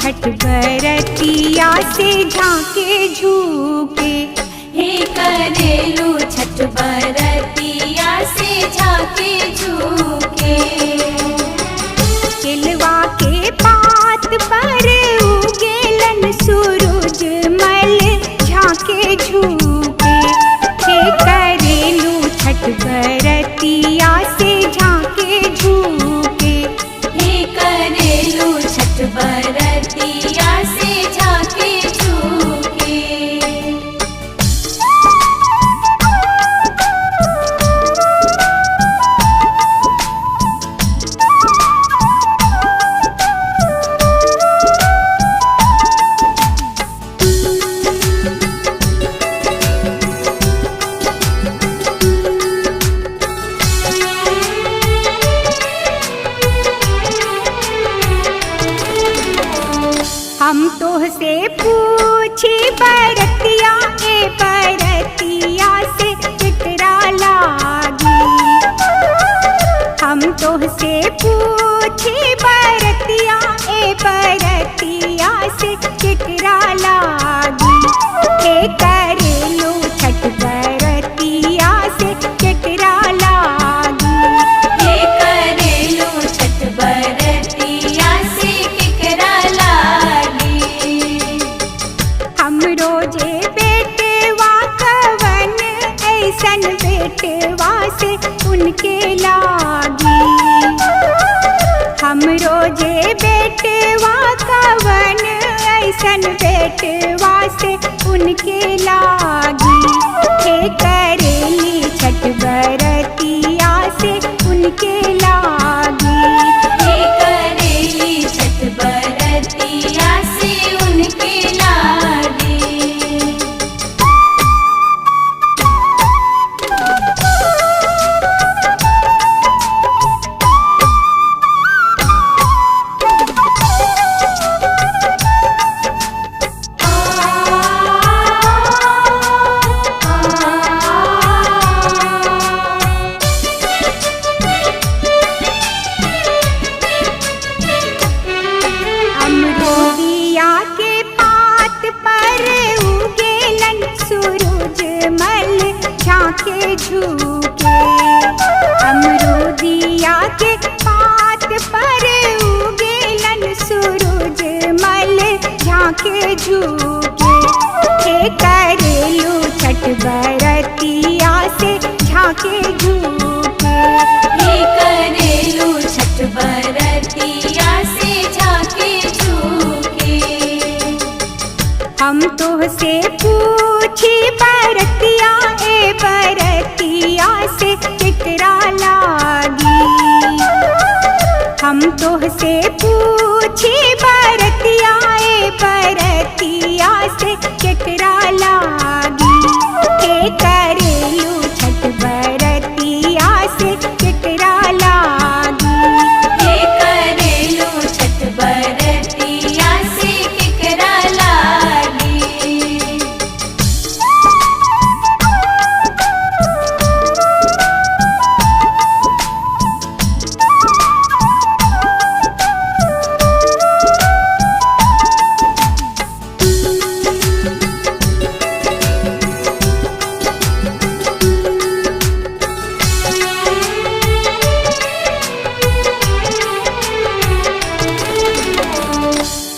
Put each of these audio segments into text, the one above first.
छठ बरतिया से झांके झूके। हे करेलू छठ बरतिया से झांके झूके। केलवा के पात पर उगेलन सूरज मल झांके झूके। हे करेलू छठ बरतिया से झांके झूके। हे करेलू छठ बरतिया से झांके झूके। हम तोहसे पूछी बरतिया ए बरतिया से केकरा लागी। हम तोहसे पूछी बरतिया ए बरतिया से केकरा लागी। हे करेलू छठ बरतिया से केकरा लागी। हे करेलू छठ बरतिया से केकरा लागी। हम रोजे बेटवा कवन ऐसन बेटवा से उनके लागी। हम रोजे बेटवा कवन ऐसन बेटवा से उनके लागी। हे करेली छठ बरतिया से उनके लागी। हे करेली छठ बरतिया से उनके लागी। अमरूदिया के पात पर उगेलन सूरज मल झांके झूके। अमरूदिया के पात पर उगेलन सूरज मल झांके झूके। हे करेलू छठ बरतिया से झांके झूके। हे करेलू छठ बरतिया से झांके झूके। हम तोहसे पूछी बरतिया ए बरतिया से केकरा लागी। हम तोहसे पूछी बरतिया ए बरतिया से केकरा लागी। हे करेलू छठ बरतिया से केकरा लागी। हे करेलू छठ बरतिया से केकरा लागी।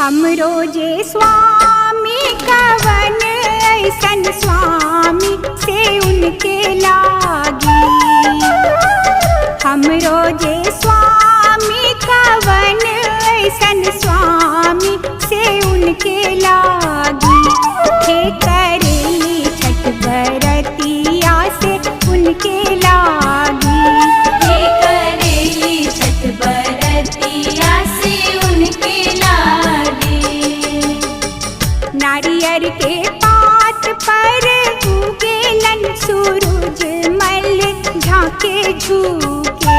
हम रोजे स्वामी कवन ऐसन स्वामी से उनके लागी। हम रोजे स्वामी कवन ऐसन स्वामी से उनके लागी। हे करेली छठ बरतिया से उनके लागी। हे करेली छठ बरतिया से उनके लागी। नारियर के पात पर उगेलन सूरज मल झांके झूके।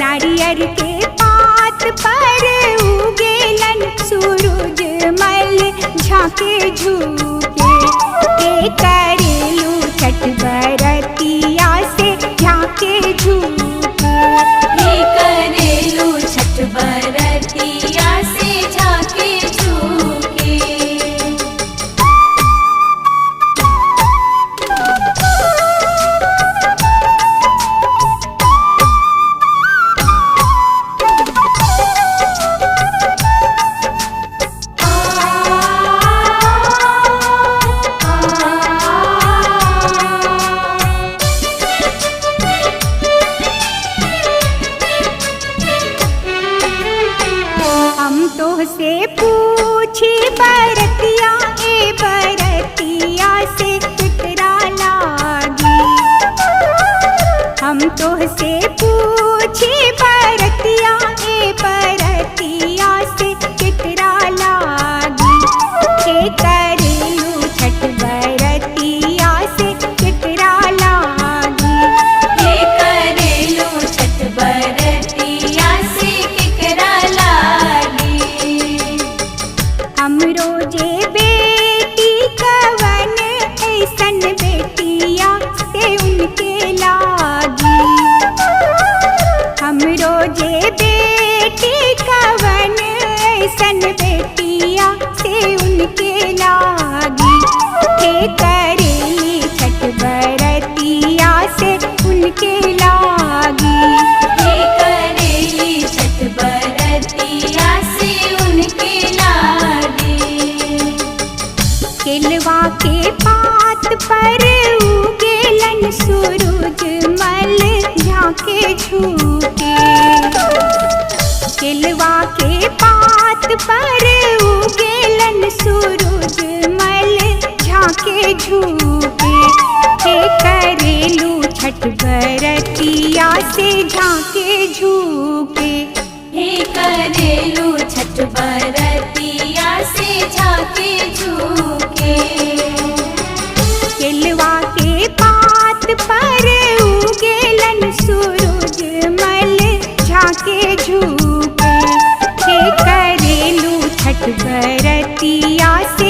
नारियर के पात पर उगेलन सूरज मल झांके झूके। हे करेलू छठ बरतिया से झांके झूके। हे करेलू छठ बरतिया से झांके हम तो से पूछी बरतिया ए बरतिया से केकरा लागी। हम तो से पूछी बरतिया ए बरतिया से केकरा लागी। हे करेलू छठ बरतिया से केकरा लागी। हे करेलू छठ बरतिया से केकरा लागी। हम रोजे बेटी कवन ऐसन बेटिया से उनके लागी। हम रोजे बेटी कवन ऐसन बेटिया से उनके लागी। हे करेली छठ बरतिया से उनके लागी। हे करेली छठ बरतिया से उनके लागी। केलवा के पात पर उगेलन सूरज मल झांके झूके। केलवा के पात पर उगेलन सूरज मल झांके झूके। हे करेलू छठ बरतिया से झांके झूके। हे करेलू छठ बरतिया से झाके झूके। केलवा के पात पर उगेलन सूरज मल झांके झूके। हे करेलू छठ बरतिया से